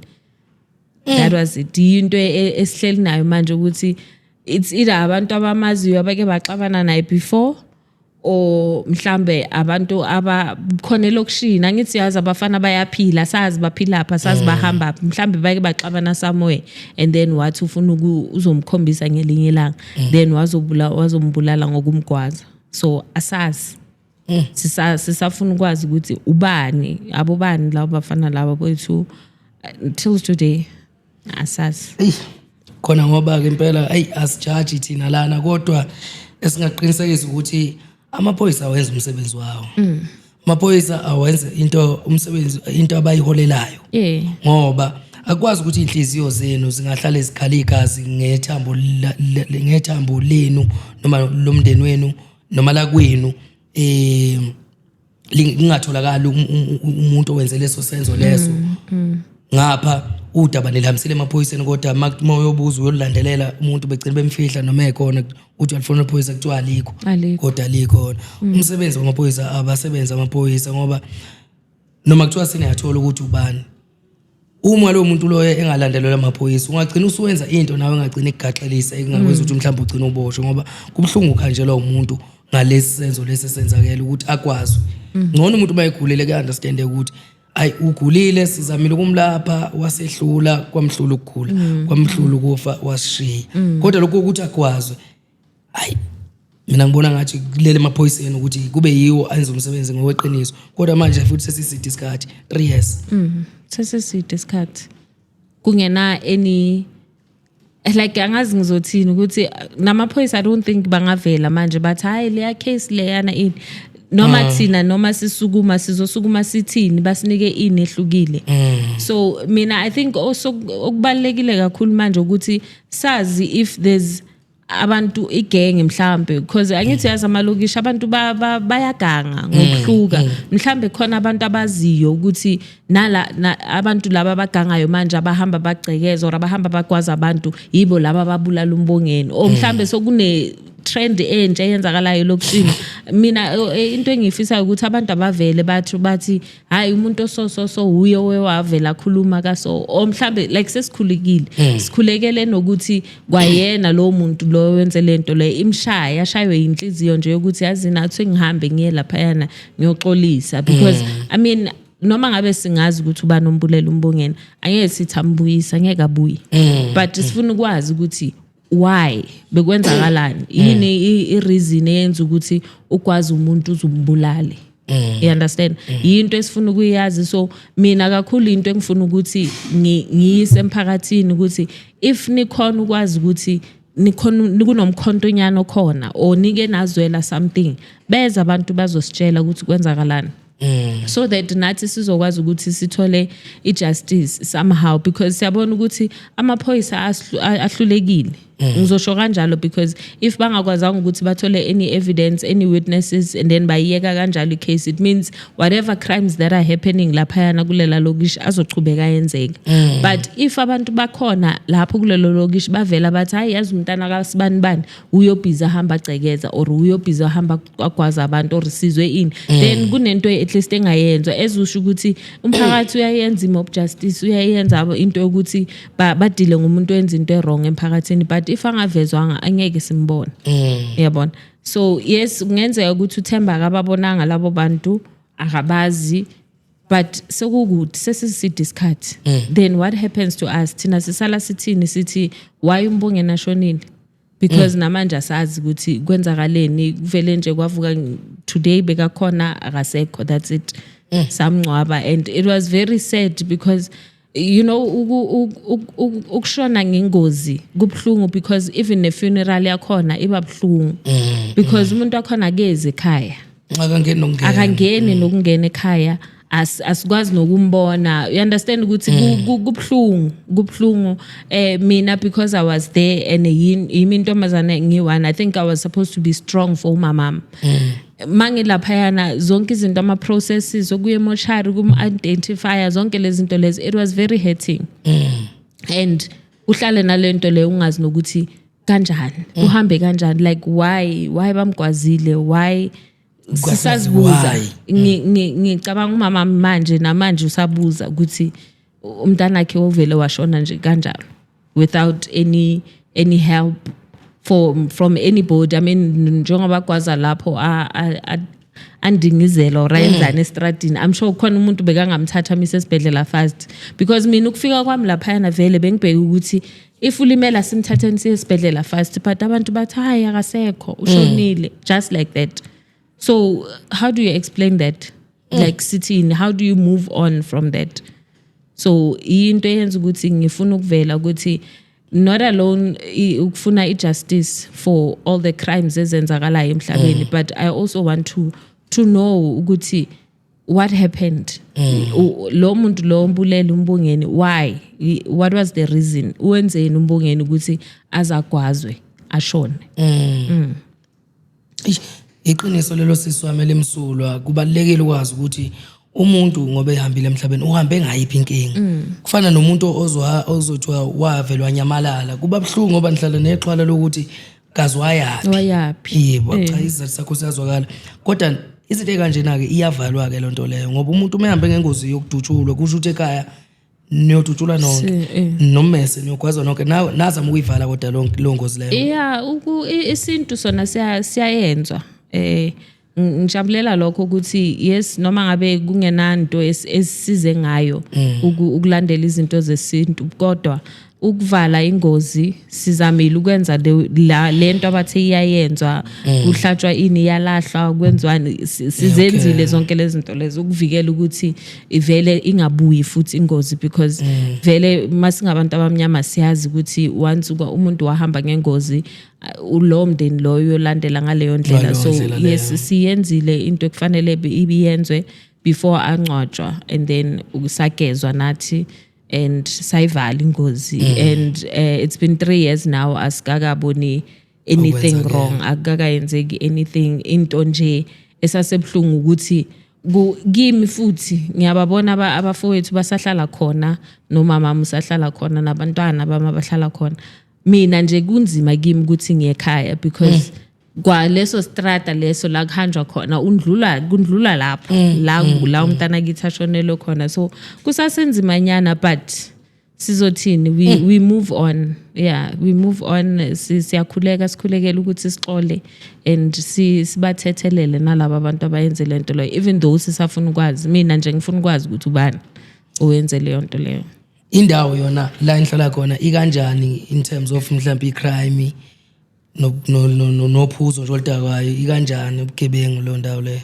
that was it. Into esihleli nayo manje ukuthi it's either abantu abamaziyo abake baxabana naye before or mhlambe abantu aba khona elokishini. Angithi yazi abafana bayaphila, sazi baphilapha, sazi bahamba phi, mhlambe bake baxabana somewhere and then wathi ufuna uzomkhombisa ngelinye ilanga, then wazobula, wazombulala ngokumgwaza. So asazi. Sisafuna ukwazi ukuthi ubani, abobani labo bafana laba bethu. Till today asazi. Eyi, khona ngoba ke impela, eyi, asijaji thina lana, kodwa esingaqinisekisa ukuthi amaphoyisa awenza umsebenzi wawo. Amaphoyisa awenze into umsebenzi, into abayiholelayo, ngoba akwazi ukuthi inhliziyo zenu zingahlale zikhala igazi ngethambo ngethambo lenu noma lomndeni wenu noma lakwenu. Lingatholakali umuntu owenze leso senzo leso. Ngapha udaba nilihambisile emaphoyiseni, kodwa uma uyobuza, uyolulandelela umuntu, begcina bemfihla noma ekhona, uthi uyalifuna iphoyisa, kuthiwa alikho. Alikho. Kodwa likhona. Umsebenzi wamaphoyisa, abasebenzi amaphoyisa, ngoba noma kuthiwa seniyathola ukuthi ubani, uma lowo muntu loyo engalandelelwa amaphoyisa, ungagcina usuwenza into nawe engagcina ikugaxelisa, ekungakwenza ukuthi mhlawumbe ugcine uboshwe, ngoba kubuhlungu ukuhanjelwa umuntu ngalesi senzo lesi esenzakele ukuthi akwazi. Ngcono umuntu uma egulile, kuya-understand ukuthi ayi, ugulile, sizamile ukumlapha, wasehlula, kwamhlula ukugula, kwamhlula ukufa, wasishiya. Kodwa lokhu ukuthi agwazwe, hayi, mina ngibona ngathi kulele emaphoyiseni ukuthi kube yiwo enza umsebenzi ngokweqiniso. Kodwa manje futhi sesiside isikhathi, 3 years. Seseside isikhathi kungena any, like, angazi ngizothini ukuthi namaphoyisa, I don't think bangavela manje bathi hayi, leya case leyana ini, noma thina noma sisukuma, sizosukuma sithini, basinike ini ehlukile. So mina I think also okubalekile kakhulu manje ukuthi sazi if there's abantu, igenge mhlambe, because angithi yazi amalokishi abantu bayaganga ngokuhluka. Mhlambe khona abantu abaziyo ukuthi nala abantu laba abagangayo manje, abahamba bagcekeza or abahamba bagwaza abantu, yibo laba ababulala uMbongeni, or mhlambe sokune trend entsha eyenzakalayo elokishini. Mina into engiyifisayo ukuthi abantu abavele bathi hayi, umuntu oso so so uye owavela akhuluma kaso, or mhlambe like sesikhulekile, sikhulekele nokuthi kwayena lo muntu lo wenze lento le imshaya, ashaywe inhliziyo nje yokuthi yazi nathi ngihambe ngiye laphayana ngiyoxolisa, because I mean, noma ngabe singazi ukuthi ubani ombulela uMbongeni, angeke sithi ambuyisa, angeke abuye, but sifuna ukwazi ukuthi why bekwenzakalani, yini i-reason eyenza ukuthi ukwazi umuntu uzumbulale. You understand? Yinto esifuna ukuyazi. So mina kakhulu into engifuna ukuthi ngiyise emphakathini ukuthi if nikhona ukwazi ukuthi nikhona, kunomkhontonyana okhona or nike nazwela something, beza abantu bazositshela ukuthi kwenzakalani, so that nathi sizokwazi ukuthi sithole i-justice somehow, because siyabona ukuthi amaphoyisa ahlulekile. Ngizosho kanjalo because if bangakwazanga ukuthi bathole any evidence, any witnesses, and then bayiyeka kanjalo i-case, it means whatever crimes that are happening laphayana kulela lokishi azochubeka yenzeka. But if abantu bakhona lapho kulelo lokishi bavela bathi hayi, yazi umntana kasibani bani uyobhiza ahamba agcekeza or uyobhiza ahamba agwaza abantu or sizwe ini, then kunento at least engayenzwa ezusho ukuthi umphakathi uyayenza i-mob justice, uyayenza into yokuthi badile ngumuntu owenza into e-wrong emphakathini. But if angavezwanga, angeke simbone, uyabona? So yes, kungenzeka ukuthi uThemba akababonanga labo bantu, akabazi, but sekukude, sesiside isikhathi. Then what happens to us? Thina sisala sithini? Sithi why uMbongeni ashonile? Because namanje asazi ukuthi kwenzakaleni. Kuvele nje kwavuka today bekakhona, akasekho, that's it. Samngcwaba and it was very sad because ukushona ngengozi kubuhlungu, because even ne-funeral yakhona iba buhlungu because umuntu wakhona akezi ekhaya. Akangeni nokungena. Akangeni nokungena ekhaya. Asikwazi nokumbona, you understand ukuthi kubuhlungu, kubuhlungu. Mina, because I was there and yimi intombazane ngiyi-one, I think I was supposed to be strong for umamam. Mangilaphayana, zonke izinto, ama-processes okuya emoshari, kum-identifya, zonke lezi zinto lezi, it was very hurting, and uhlale nalento leyo, ungazi nokuthi kanjani, uhambe kanjani, like why bamgwazile, why sisazibuza. Why? Ngicabanga umama manje namanje usabuza ukuthi umntanakhe ovele washona nje kanjalo without any help from anybody. I mean, njengoba gwaza lapho andingizela or ayenzani estradini, I'm sure khona umuntu bekangamthatha amise esibhedlela fast, because mina ukufika kwami laphayana vele bengibheke ukuthi if ulimela simthatheni siye esibhedlela fast, but abantu bathi hayi, akasekho, ushonile, just like that. So how do you explain that? Like sithini? How do you move on from that? So into eyenza ukuthi ngifuna ukuvela ukuthi not alone ukufuna i-justice for all the crimes ezenzakalayo emhlabeni, but I also want to know ukuthi what happened. Lo muntu lo ombulele uMbongeni, why? What was the reason? Wenzeni uMbongeni ukuthi azagwazwe ashone? Eish, Iqiniso lelo, sisi wami elimsulwa. Kubalulekile ukwazi ukuthi umuntu ngoba ehambile emhlabeni uhambe ngayiphi inkinga. Kufana nomuntu ozwa ozothiwa wavelwa nyamalala, kuba buhlungu ngoba nihlala nexhala lokuthi kazi wayaphi. Wayaphi. Yebo, cha, isizathu sakho siyazwakala, kodwa izinto ey'kanjena-ke iyavalwa-ke loo nto leyo, ngoba umuntu uma ehambe ngengozi yokudutshulwa, kusho ukuthi ekhaya niyodutshulwa nonke, nommese niyogwazwa nonke. Nazama ukuyivala kodwa leyo ngozi leyo? Yeah, isintu sona siyayenzwa. Ngijabulela lokho ukuthi yes, noma ngabe kungenanto esisize ngayo ukulandela izinto zesintu, kodwa ukuvala ingozi sizamile ukwenza lento abathe iyayenzwa, kuhlatshwa ini, iyalahlwa, kwenziwani, sizenzile zonke lezi zinto lezo ukuvikela ukuthi ivele ingabuyi futhi ingozi, because vele masingabantu abamnyama siyazi ukuthi once umuntu wahamba ngengozi, lowo mndeni loyo uyolandela ngaleyo ndlela. Ngaleyo So ndlela leyo. yes, siyenzile into ekufanele ibiyenzwe before angcwatshwa, and then sagezwa nathi and sayivala ingozi, and it's been 3 years now, asikakaboni anything Okwenzakele. wrong, akukakayenzeki anything. Into nje esasebuhlungu ukuthi kimi futhi ngiyababona abafowethu basahlala khona, nomama wami usahlala khona, nabantwana bami abahlala khona. Mina nje kunzima kimi ukuthi ngiye ekhaya because kwaleso strata leso la kuhanjwa khona, undlula kundlula lapho la umntana kithi ashonelwe khona, so kusasenzimanyana, but sizothini, we move on. Yeah, we move on. Siyakhuleka, sikhulekela ukuthi sixole and sibathethelele nalaba abantu abayenze lento leyo, even though sisafuna ukwazi. Mina nje ngifuna ukwazi ukuthi ubani owenze leyo nto leyo. Indawo yona la enihlala khona ikanjani in terms of mhlawumbe i-crime nophuzo nje oludakwayo? Ikanjani, ubugebengu, leyo ndawo leyo?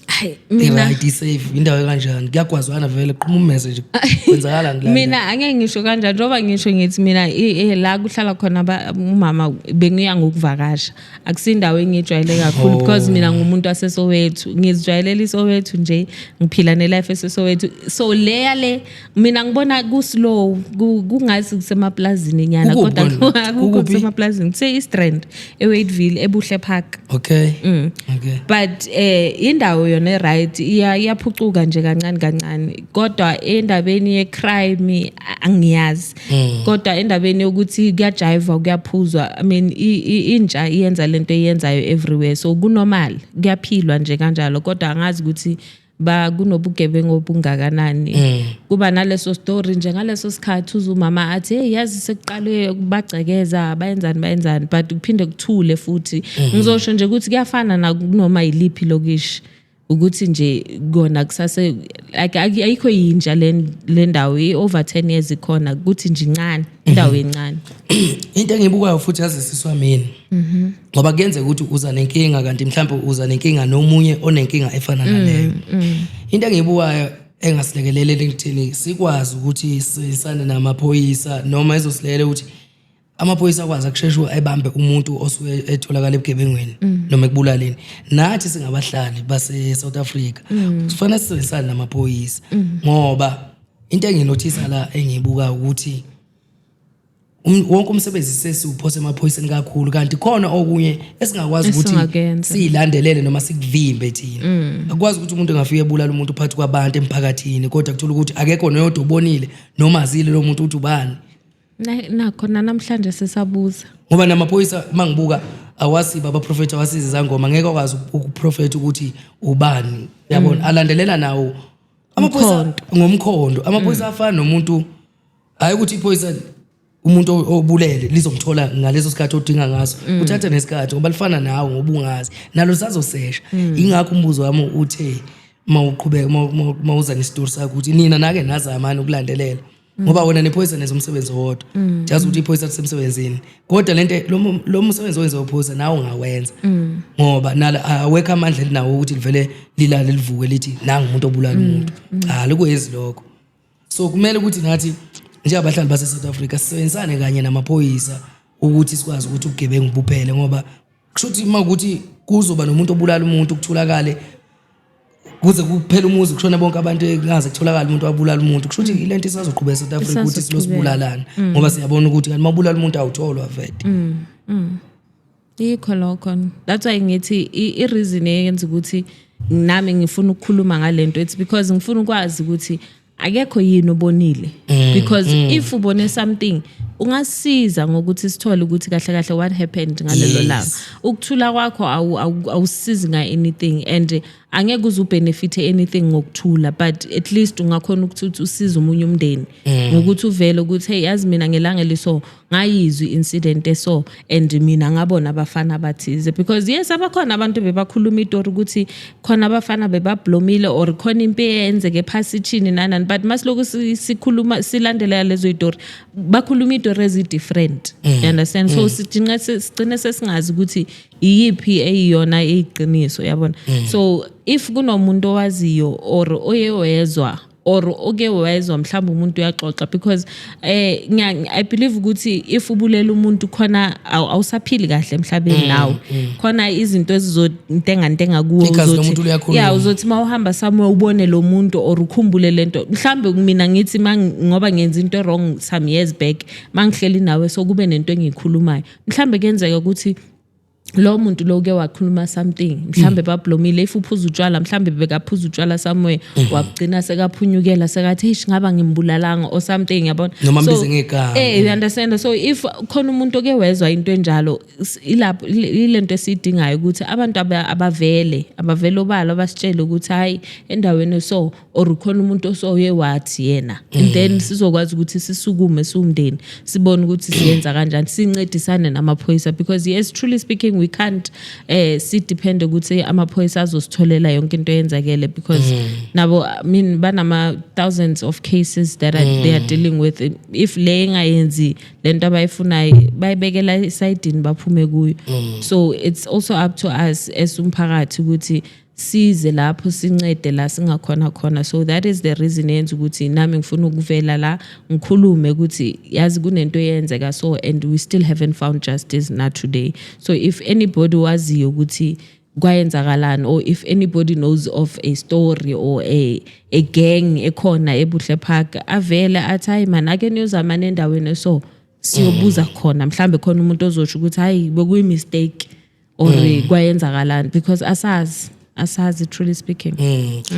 Hayi, mina I-right, i-safe indawo ekanjani? Kuyagwazwana vele, qhuma ummese nje, kwenzakalani kula ndawo? Mina angeke ngisho kanjani, njengoba ngisho ngithi mina la kuhlala khona umama bengiya ngokuvakasha, akusindawo engiyijwayele kakhulu because mina ngumuntu waseSoweto, ngizijwayelela iSoweto nje, ngiphila nelife eseSoweto. So leya le mina ngibona ku-slow, kungathi kusemaplazini nyana. Kukuphi Kodwa kona? akukho. Kukuphi? Kusemaplazini, kuse-East Rand, eWadeville, eBuhle Park. Okay. But indawo yona right, iyaphucuka nje kancane kancane, kodwa endabeni ye-crime angiyazi, kodwa endabeni yokuthi kuyajiva, kuyaphuzwa, I mean, intsha iyenza lento eyenzayo everywhere, so kunormal, kuyaphilwa nje kanjalo, kodwa angazi ukuthi ba kunobugebengu obungakanani. Kuba naleso story nje ngaleso sikhathi uze umama athi, "Hey, yazi sekuqale bagcekeza, bayenzani, bayenzani," but kuphinde kuthule futhi. Ngizosho nje ukuthi kuyafana nakunoma yiliphi lokishi, ukuthi nje kona kusase like ayikho yintsha le ndawo, i-over 10 years ikhona, ukuthi nje incane indawo, encane. Into engiyibukayo futhi, yazi siswa mina, ngoba kuyenzeka ukuthi uza nenkinga, kanti mhlawumbe uza nenkinga nomunye onenkinga efana naleyo. Into engiyibukayo engasilekelela ekutheni sikwazi ukuthi sisane namaphoyisa, noma ezosilekelela ukuthi amaphoyisa akwazi akusheshe ebambe umuntu osuke etholakala ebugebengwini noma ekubulaleni, nathi singabahlali base-South Africa kufanele sisebenzisane namaphoyisa, ngoba into enginothisa la engiyibuka ukuthi wonke umsebenzi sesiwuphose emaphoyiseni kakhulu, kanti khona okunye esingakwazi ukuthi Esingakenza. siyilandelele noma sikuvimbe thina. Akwazi ukuthi umuntu engafika ebulala umuntu phakathi kwabantu emphakathini, kodwa kuthola ukuthi akekho noyodwa ubonile noma azile lo muntu ukuthi ubani. Nakhona namhlanje sisabuza. Ngoba namaphoyisa, uma ngibuka, awasiba abaprofethi, awasizi zangoma, ngeke akwazi ukuprofetha ukuthi ubani, yabona, alandelela nawo amaphoyisa Umkhondo. ngomkhondo. Amaphoyisa afana nomuntu, hayi ukuthi iphoyisa umuntu obulele lizomthola ngaleso sikhathi odinga ngaso, uthatha nesikhathi ngoba lifana nawe, ngoba ungazi nalo lisazosesha. Ingakho umbuzo wami uthe mawuqhubeka, mawuza nesitori sakho, ukuthi nina nake nazamani ukulandelela, ngoba wena nephoyisa nenza umsebenzi owodwa. Jazi ukuthi iphoyisa lisemsebenzini, kodwa lento lo msebenzi owenziwa uphoyisa nawe ungawenza, ngoba nalo awekho amandla elinawo ukuthi livele lilale livuke lithi nangu umuntu obulala umuntu. Cha, likwenzi lokho. So kumele ukuthi nathi njengabahlali base-South Africa sisebenzisane kanye namaphoyisa ukuthi sikwazi ukuthi ubugebengu buphele, ngoba kusho ukuthi uma ukuthi kuzoba nomuntu obulala umuntu, kutholakale kuze kuphele umuzi, kushone bonke abantu, kungaze kutholakale umuntu wabulala umuntu, kusho ukuthi le nto isazoqhubeka e-South Africa ukuthi Isazoqhubeka. silosibulalana, ngoba siyabona ukuthi kanti uma ubulala umuntu awutholwa vele. Yikho lokho. That's why ngithi i-reason eyenza ukuthi nami ngifuna ukukhuluma ngalento, it's because ngifuna ukwazi ukuthi akekho yini obonile, because if ubone something ungasiza ngokuthi sithole ukuthi kahle kahle what happened ngalelo langa. Ukuthula kwakho awusizi nga anything and angeke uze ubenefit anything ngokuthula, but at least ungakhona ukuthi usize omunye umndeni ngokuthi uvele ukuthi, "Hey, yazi mina ngelanga eliso ngayizwa i-incident eso and mina ngabona abafana abathize," because yes, abakhona abantu bebakhuluma itori ukuthi khona abafana bebablomile or khona impi eyenzeke ephasitshini nanani, but masiloku sikhuluma silandela lezo itori, bakhuluma itori ezi-different, you understand? So sigcine sesingazi ukuthi iyiphi eyiyona eyiqiniso, yabona? So if kunomuntu owaziyo or oye wezwa or oke wezwa mhlawumbe umuntu uyaxoxa, because I believe ukuthi if ubulela umuntu khona awusaphili kahle emhlabeni nawe, khona izinto ezizontenga ntenga kuwo. Igazi lomuntu liyakhuluma. Yeah, uzothi mawuhamba somewhere ubone lo muntu or ukhumbule lento. Mhlambe mina ngithi ngoba ngenza into wrong some years back, mangihleli nawe so kube nento engiyikhulumayo, mhlambe kuyenzeka ukuthi lo muntu lo uke wakhuluma something, mhlambe bablomile. If uphuza utshwala, mhlambe bekaphuza utshwala somewhere, wagcina sekaphunyukela sekathi, "Eish, ngaba ngimbulalanga," or something, yabona? Noma mbize ngegama. You understand? So if khona umuntu oke wezwa into enjalo, ilapho ilento esiyidingayo ukuthi abantu abavele obala basitshele ukuthi hayi, endaweni so or khona umuntu osoye wathi yena, and then sizokwazi ukuthi sisukume siwumndeni, sibone ukuthi siyenza kanjani, sincedisane namaphoyisa, because yes, truly speaking, we can't si-depend ukuthi amaphoyisa azositholela yonke into eyenzakele, because nabo, I mean, banama thousands of cases that they are dealing with. If le engayenzi lento abayifunayo, bayibekela esayidini baphume kuyo. So it's also up to us as umphakathi ukuthi size lapho, sincede la singakhona khona. So that is the reason yenza ukuthi nami ngifuna ukuvela la ngikhulume ukuthi yazi kunento eyenzeka so and we still haven't found justice not today. So if anybody waziyo ukuthi kwayenzakalani or if anybody knows of a story or a gang ekhona eBuhle Park, avele athi, "Hayi man, ake niyozama nendaweni so siyobuza khona, mhlambe khona umuntu ozosho ukuthi hayi, bekuyi mistake or kwayenzakalani," because asazi, truly speaking.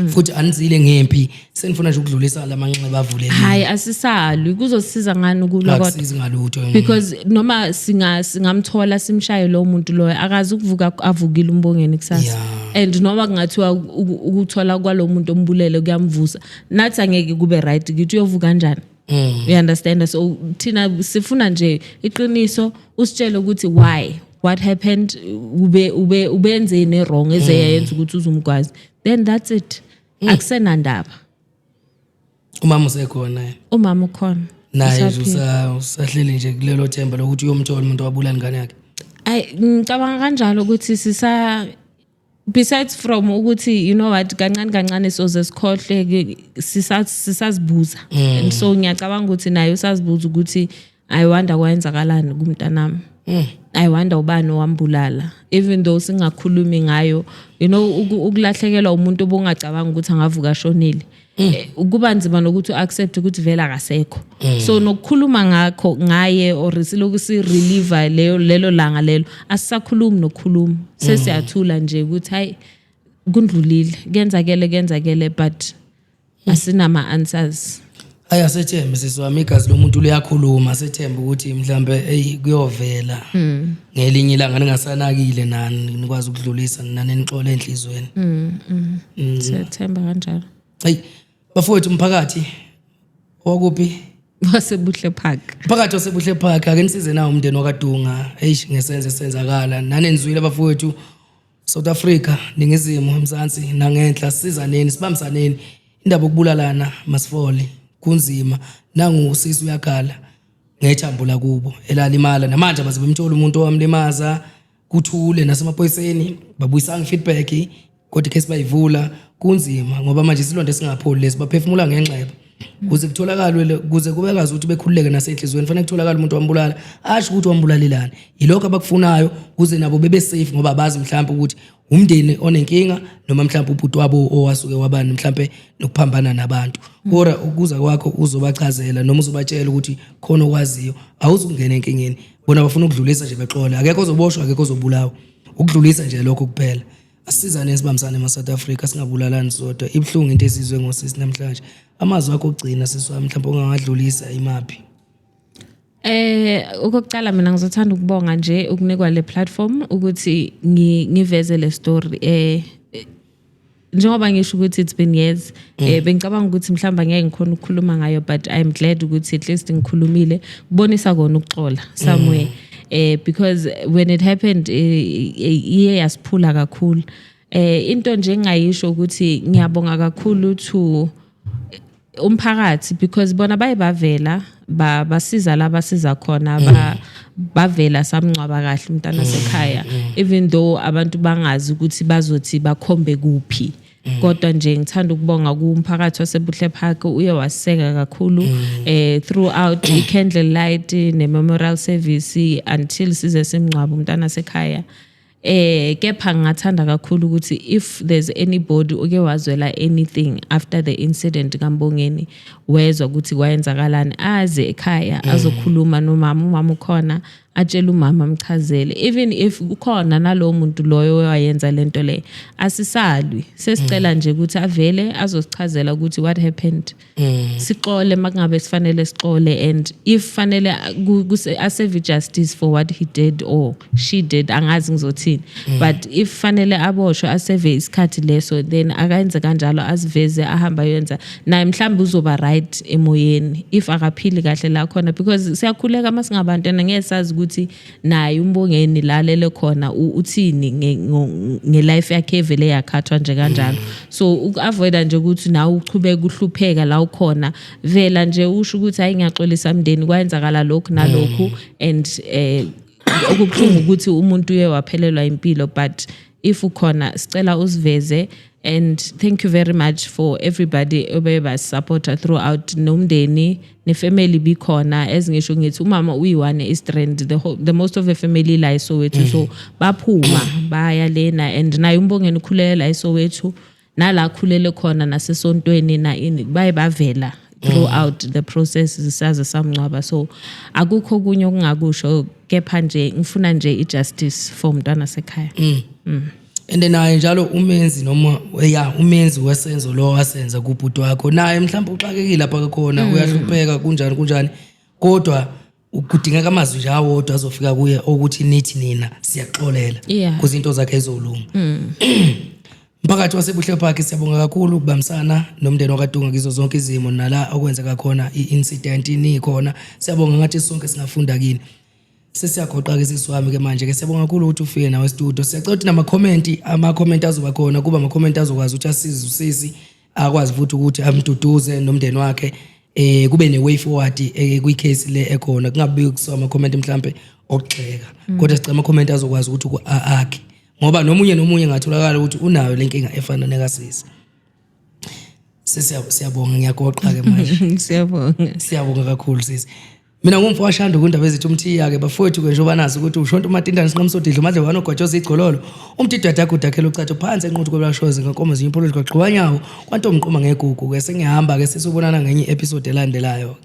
Futhi anizile ngempi, senifuna nje ukudlulisa lamanxeba avulekile. Hayi, asisalwi. Kuzosiza ngani ukulwa kodwa? Akusizi ngalutho. Because noma singamthola simshaye lo muntu loyo, akazi ukuvuka avukile uMbongeni kusasa. And noma kungathiwa ukuthola kwalo muntu ombulele kuyamvusa, nathi angeke kube right kithi, uyovuka kanjani? You understand? So thina sifuna nje iqiniso, usitshele ukuthi why, what happened, ube ubenzeni wrong ezeyenza ukuthi uzumgwazi, then that's it, akusenandaba. Umama usekhona? Umama ukhona. Naye nje? Usaphila. Usahleli nje kulelo themba lokuthi uyomthola umuntu owabulala ingane yakhe? Ayi, ngicabanga kanjalo ukuthi sisa besides from ukuthi, you know what, kancane kancane soze sikhohle ke, sisazibuza and so ngiyacabanga ukuthi naye usazibuza ukuthi, "I wonder kwenzakalani kumntanami. I wonder ubani owambulala," even though singakhulumi ngayo. Ukulahlekelwa umuntu obungacabanga ukuthi angavuka ashonile, kuba nzima nokuthi u-accept ukuthi vele akasekho. So nokukhuluma ngakho ngaye or siloku si-relive leyo lelo langa lelo, asisakhulumi nokukhuluma, sesiyathula nje ukuthi hayi, kundlulile, kuyenzakele, kuyenzakele, but asinama answers. Hayi, asethembe sisi wami, igazi lomuntu liyakhuluma. Sethembe ukuthi mhlambe hey, kuyovela ngelinye ilanga ningasanakile nani, nikwazi ukudlulisa nani, nixole enhlizweni. Siyathemba kanjalo. Hey bafowethu, umphakathi owakuphi? WaseBuhle Park. Phakathi waseBuhle Park, ake nisize nawo umndeni wakaDunga, eish, ngesenze senzakala nani, nizwile bafowethu. South Africa, Ningizimu, Mzansi nangenhla, sizaneni, sibambisaneni. Indaba yokubulalana masifole, kunzima. Nangu usisi uyakhala ngethambo lakubo elalimala, namanje baze bemthola umuntu owamlimaza, kuthule nasemaphoyiseni babuyisanga feedback, kodwa icase bayivula. Kunzima ngoba manje isilonda esingapholi lesi, baphefumula ngenxeba. Kuze kutholakale, kuze kube kazi ukuthi bekhululeke nasenhliziyweni, fanele kutholakale umuntu wambulala, asho ukuthi wambulalelani. Yilokho abakufunayo kuze nabo bebe safe, ngoba abazi mhlawumbe ukuthi umndeni onenkinga noma mhlawumbe ubhuti wabo owasuke waba mhlawumbe nokuphambana nabantu. Kodwa ukuza kwakho uzobachazela noma uzobatshela ukuthi khona okwaziyo, awuzungena enkingeni. Bona bafuna ukudlulisa nje bexole, akekho ozoboshwa, akekho ozobulawa, ukudlulisa nje lokho kuphela. Asizane, sibambisane ema-South Africa, singabulalani sodwa. Ibuhlungu into esizwe ngosisi namhlanje. Amazwi akho okugcina, sisi wami, mhlawumbe ongangadlulisa imaphi? Okokuqala mina ngizothanda ukubonga nje ukunikwa le platform ukuthi ngiveze le story. Njengoba ngisho ukuthi it's been years, bengicabanga ukuthi mhlawumbe angeke ngikhona ukukhuluma ngayo, but I'm glad ukuthi at least ngikhulumile, kubonisa kona ukuxola somewhere, because when it happened, iye yasiphula kakhulu. Into nje engayisho ukuthi ngiyabonga kakhulu to umphakathi, because bona baye bavela basiza la basiza khona, bavela samngcwaba kahle umntana sekhaya, even though abantu bangazi ukuthi bazothi bakhombe kuphi. Kodwa nje ngithanda ukubonga kumphakathi waseBuhle Park, uye waseka kakhulu throughout i-candle light ne-memorial service until size simngcwaba umntana sekhaya. Kepha ngingathanda kakhulu ukuthi if there's anybody oke wazwela anything after the incident kaMbongeni, wezwa ukuthi kwayenzakalani, aze ekhaya azokhuluma nomama. Umama ukhona, atshele umama, amchazele. Even if kukhona nalowo muntu loyo owayenza lento le, asisalwi, sesicela nje ukuthi avele azosichazela ukuthi what happened, sixole makungabe sifanele sixole, and if fanele aserve justice for what he did or she did, angazi ngizothini, but if fanele aboshwe, aserve isikhathi leso, then akayenze kanjalo, aziveze, ahamba ayenza naye, mhlawumbe uzoba right emoyeni if akaphili kahle la khona, because siyakhuleka masingabantu and ngeke sazi ukuthi naye uMbongeni lalele khona uthini ngelife yakhe evele yakhathwa nje kanjalo. So uku-avoida nje ukuthi nawe uchubeke uhlupheka la ukhona, vela nje usho ukuthi, "Hayi, ngiyaxolisa mndeni, kwayenzakala lokhu nalokhu," and okubuhlungu ukuthi umuntu uye waphelelwa impilo, but if ukhona, sicela usiveze. And thank you very much for everybody obebasupporta throughout, nomndeni nefamily bikhona. As ngisho ngithi umama uyi-one i-strand, the most of the family la eSoweto, so baphuma baya lena, and naye uMbongeni ukhulele la eSoweto, nala akhulele khona, nasesontweni na ini, baye bavela throughout the process saze samngcwaba. So akukho okunye okungakusho, kepha nje ngifuna nje i-justice for umntwana sekhaya. And naye njalo umenzi noma ya umenzi wesenzo lo wasenza kubhuti wakho, naye mhlawumbe uxakekile lapha khona, uyahlupheka, kunjani kunjani, kodwa kudingeka amazwi nje awodwa azofika kuye ukuthi nithi nina siyaxolela kuze into zakhe izolunga. Mphakathi waseBuhle Park, siyabonga kakhulu ukubambisana nomndeni wakaDunga kizo zonke izimo nala okwenzeka khona i-incident nikhona. Siyabonga, ngathi sonke singafunda kini. Sesiyagoqa-ke, sisi wami ke manje ke siyabonga kakhulu ukuthi ufike nawe studio. Siyacela ukuthi nama-comment, ama-comment azoba khona, kuba ama-comment azokwazi ukuthi asize usisi, akwazi futhi ukuthi amduduze nomndeni wakhe, kube ne-way forward kwi-case le ekhona, kungabi kusuka ama-comment mhlampe okugxeka, kodwa sicela ama-comment azokwazi ukuthi akhe, ngoba nomunye nomunye ngatholakala ukuthi unayo le nkinga efana nekasisi. Siyabonga, ngiyagoqa-ke manje. Siyabonga. Siyabonga kakhulu, sisi. Mina ngumfo washanda kundaba ezithi umthiya-ke bafowethu-ke, njengoba nazi ukuthi ushonto umatindane sinqamsodidla umadlewano ogwatshoza igcololo umtidi uyadaguda akhela ucatsho phansi enquthu kwebashozi ngenkomo zinye impolweni kwagqiwanyawo kwantomqoma ngegugu-ke. Sengihamba-ke, sesibonana ngenye i-episode elandelayo-ke.